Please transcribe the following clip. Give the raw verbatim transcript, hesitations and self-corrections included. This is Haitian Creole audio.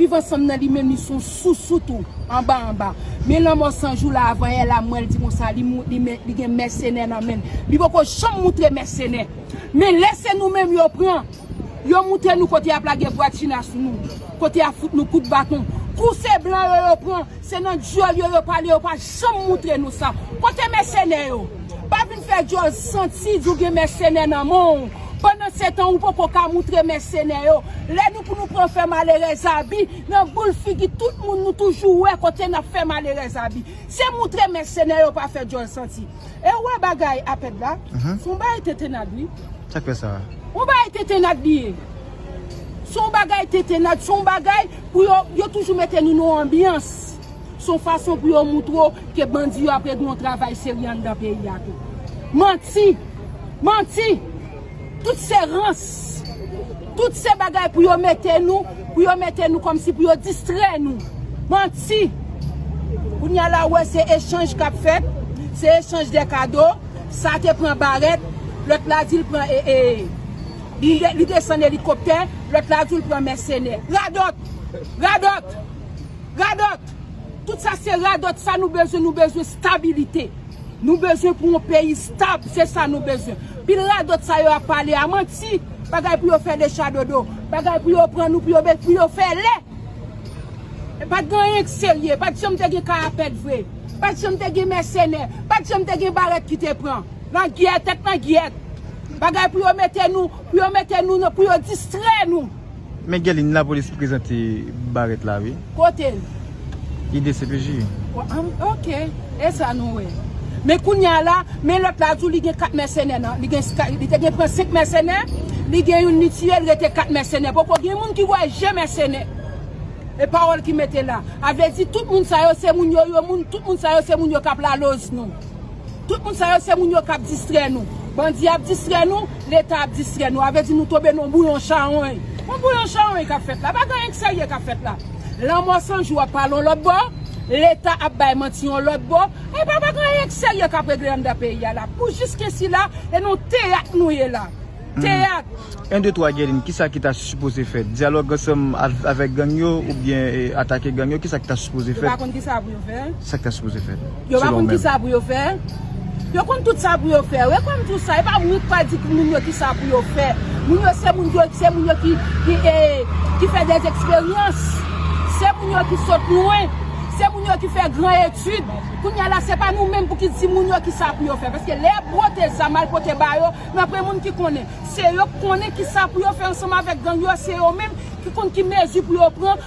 Viv Ansanm nan li menm li se yon sousou tou, anba anba. Men Lanmò San Jou la, avan yè la, m wè l di konsa, li, mou- li, men- li gen mèsenè nan men l. Li poko janm moutre mèsenè. Men lè se nou menm yo pran, yo moutre nou kote y ap lage bwa china sou nou, kote y ap fout nou kout baton. Kou se blan yo, yo pran, se nan dyòl yo, yo pale, yo pa janm moutre nou sa. Kote mèsenè yo? Pa vin fè dyòl santi, di w gen mèsenè nan men w. Pandan se tan, ou poko ka moutre mèsenè yo. Lè nou pou nou pran fè malerèz abi, nan boul figi tout moun, nou toujou wè kote n ap fè malerèz abi. Se moutre mèsenè yo pa fè dyòl santi. E ou wè bagay apèd la? Se yon bagay tentennad, wi. Sa k fè sa? Yon bagay tentennad li ye. Se yon bagay tentennad, se yon bagay pou yo, yo toujou mete nou nan yon anbyans. Se yon fason pou yo moutre w ke bandi yo ap regle yon travay serye anndan peyi a tou. Manti! Manti! Tout se rans. Tout se bagay pou yo mete nou, pou yo mete nou kòmsi pou yo distrè nou. Manti! Kounye a la, ou wè se echanj k ap fèt, se echanj de kado. Sa te pran barèt, lòt la di l pran e, e, li, de- li desann elikoptè, lòt la di l pran mèsenè. Radòt! Radòt! Radòt! Tout sa se radòt, sa nou bezwen, nou bezwen stabilite. Nou bezwen pou yon peyi stab, se sa nou bezwen. Pil radòt sa yo ap pale a manti, bagay pou yo fè decha dodo, bagay pou yo pran nou, pou yo, pou yo fè lè. E pa t gen anyen k serye, pa t janm te gen ka apèd vre, pa t janm te gen mèsenè, pa t janm te gen barèt ki te pran. Nan gyè, tèt nan gyè. Bagay pou yo mete nou, pou yo mete nou, pou yo distrè nou. Men Guerline, lapolis prezante barèt la, wi. Kote l? I D C P J. Wa- am- Ok, e sa nou wè. Men kounye a la, men lòt la di w li gen kat mèsenè nan. Li gen, li te gen pran senk mèsenè, li gen youn li tiye, l rete kat mèsenè. Poko gen moun ki wè je mèsenè. E pawòl ki mete la. A vle di tout moun sa yo se moun yo, yo moun, tout moun sa yo se moun yo k ap laloz nou. Tout moun sa yo se moun yo k ap distrè nou. Bandi ap distrè nou, Leta ap distrè nou. A vle di nou tonbe nan yon bouyon chawony. Yon bouyon chawony k ap fèt la. Pa gen anyen k serye k ap fèt la. Lanmò San Jou ap pale yon lòt bò, Leta ap bay manti yon lòt bò. E pa, pa gen anyen k serye k ap regle anndan peyi a la. Pou jis ke sila, e nan teyat nou ye la. Teyat. En, de, twa, Guerline, kisa ki ta sipoze fèt? Dyalòg ansanm av- avèk gang yo oubyen, e, atake gang yo? Kisa ki ta sipoze fèt? Yo pa konn kisa pou yo fè. Sa ki ta sipoze fèt? Yo pa konn kisa pou yo fè. Yo konn tout sa pou yo fè. Wè kòm tou sa, e pa mwen k pa di moun yo kisa pou yo fè. Moun yo se moun yo, se moun yo ki, ki, e, ki fè dèzeksperyans. Se moun yo ki sot lwen. Se moun yo ki fè gran etid. Kounye a la, se pa nou menm pou ki di moun yo kisa pou yo fè. Paske lè yo pote zam al pote ba yo, men apre moun ki konnen. Se yo k konnen kisa pou yo fè ansanm avèk gang yo, se yo menm ki konn ki mezi pou yo pran